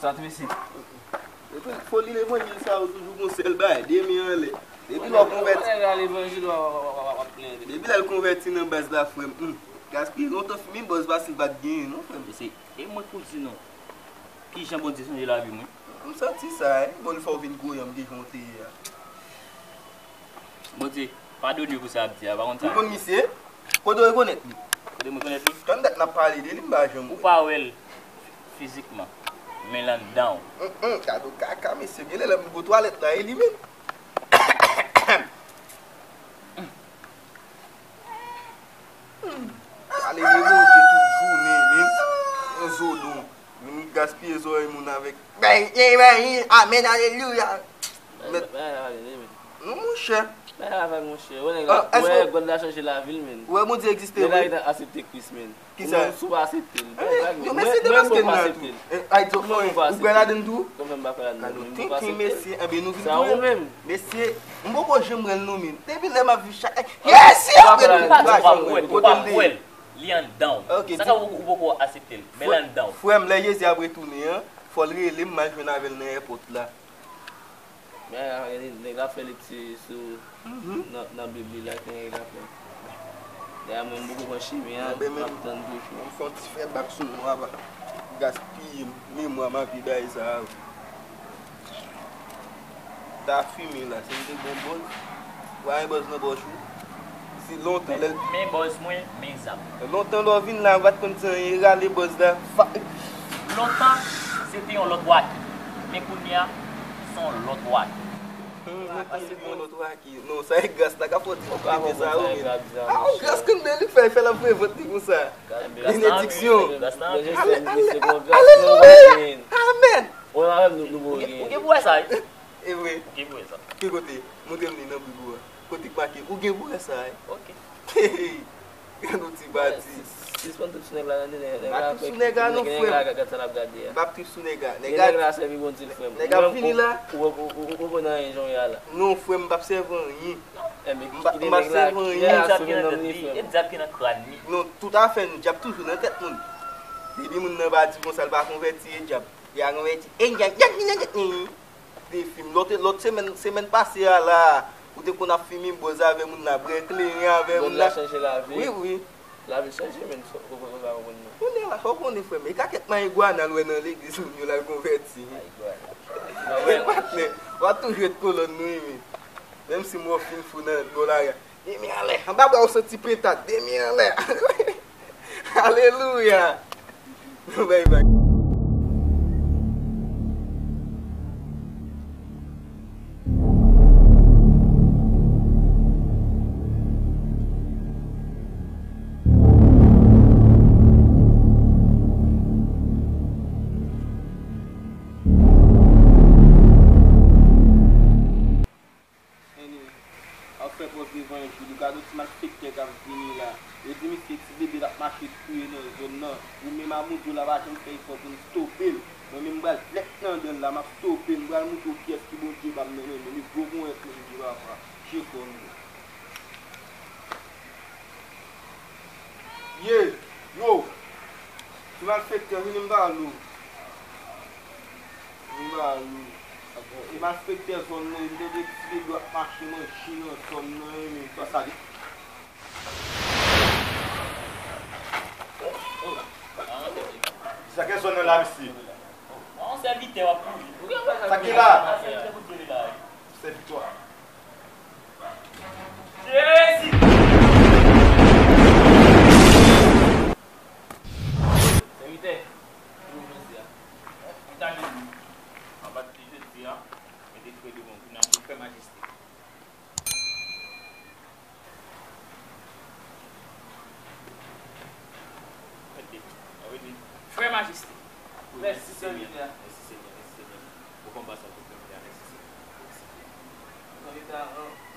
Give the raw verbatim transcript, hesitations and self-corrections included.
Ati mesye. Epi foli levanjil sa yo toujou gon sèl bagay, de men anlè. Depi lè w konvèti. Nèg la levanjil w ap plenyen. Depi lè l konvèti nan baz la, frè m. Hmm. Gaspiye lontan fimi bòz pa si l pa t genyen non, frè m. Mesye, e mwen k pou di nou. Kijan Bondye chanje lavi mwen? M santi sa, e. Bon, l fè w vin gwo jan m te jan w te ye a. Bondye, padone pou sa ap di a, pa konn sa. Ou konn misye? Kote w rekonèt li? Kote m rekonèt li? Tann dat n ap pale de li, m pa janm wè. Ou pa wè l fizikman, men l anndan w. Hum, hum, gade w kaka, mesye. Genlè lè m gwo twalèt la, e li menm. Hmm. Ale de Bondye tout jounen, men. Yon zodon. Vin gaspiye zòrèy moun avèk. Amèn, alelouya. Mèt. Non, monchè. Bay la vag, monchè. Wè nèg la, wè God la chanje lavi l, men. Ou wè Bondye egziste vre? Nèg la gentan asepte Kris, men. Kisa? Ou menm si w pa asepte l, bay vag, men. Yo, men se te paske n la tou. Ay, di, ou pral ladann tou? Kòman m pa pral ladann? Gade yon tenten, mesye. Enben, nou vin touye. Sa ou menm. Mesye, m poko janm wè l non, men. Depi lè m ap viv chak. Mesye, ou pa pral ladann tou. Kote l te ye? Li anndan w. Sa ka ou poko asepte l, men l anndan w. Frè m, lè Jezi ap retounen an, fò l rele m, m al jwenn avè l nan èpòt la. Men, nèg la fè lekti sou, nan, nan Bib li la, ke nèg la fè. Dayè, mwen, m poko pran chimen an, m ap tann toujou. M fè yon ti fè bak sou nou, apa. Gaspiye memwa m ap viv bagay sa a. Ta fimen la, si m te gon bòz, w a yon bòz nan pòch ou. Si lontan, lè l. Men bòz mwen, men zam. Lontan lè w vin la, w pa t konn di anyen, e rale bòz la. Lontan, se te yon lòt Waky. Men kounye a, se yon lòt Waky. Hmm, lontan se te yon lòt Waky. Non, sa e gras la k ap fè w di tout kote sa yo, men. A, yon gras konn de li fè, fè l ap voye vant li konsa. Benediksyon. Ale, ale, alelouya. Amèn. Ou gen pou wè sa, wi. E vre. Ou gen pou wè sa. Ki kote? Montre m li nan Bib ou a. Kote k make? Ou gen pou wè sa, wi. Ok. Gade yon ti pati. Sispann trip sou nèg la, tande, nèg la. M pa trip sou nèg la non, frè m. Gad sa l ap gade a. M p ap trip sou nèg la. Nèg la sèvi Bondye, frè m. Nèg ap vini la. Ou, ou, ou, ou konn anyen jan w ye a la. Non, frè m, m p ap sèvi anyen. M p ap sèvi anyen. E dyab ki nan kràn li. Non, toutafè, dyab toujou nan tèt moun. Depi moun nan pa di konsa, l pa konvèti, e dyab. Li a konvèti. E dyab, dyab, dyab, dyab. Depi m, lòt, lòt semèn, semèn pase a la, ou te konn ap fimen bòz avè moun nan, bwè kleren avè moun nan. Bòz la chanje lavi. Wi, wi. Lavi l chanje, men, ou, ou, ou pa konprann non. Kounye a la, fò w konnen, frè m, e kakèt mayigwana l wè nan legliz moun yo l al konvèti. Wi, patnè, w ap toujou ret kolòn nou, wi, men. Menm si mò fin fou nan bò lari a. De men anlè. Anba bra w santi pentad. De men anlè. Alelouya. Bay bay. Anyway, ap fè pòz levanjil, ou gade yon ti malfektè k ap vini la. Yo di misye ti bebe l ap mache touye nan zòn nan. Ou menm a moto la pa janm fè efò pou n stope l. Mwen menm m pral dèk nan dan l la, m ap stope l, m pral montre w kiyès ki Bondye ba m nan men m. Li gwo kon èt menm, Bondye papa. Tcheke w. Ye, yo, ti malfektè, vini m pale w. Vini m pale w. E malfektè zòn nan, m tande ti bebe ap mache manje nan zòn nan, e men. Sa ki zòn nan la, mesye? Yon sèvitè w ap kouri. Sa ki la? Sèvitè. Jezi! Sèvitè, ki nou jodi a? Ki ta jodi? Anba ti jodi a, mete frè devan, pou n ap frè majeste. Frè majeste. Mèsi, Senyè. Mèsi, Senyè. Mèsi, Senyè. Pou konba sa w te fè, mèsi, Senyè. Mèsi, Senyè.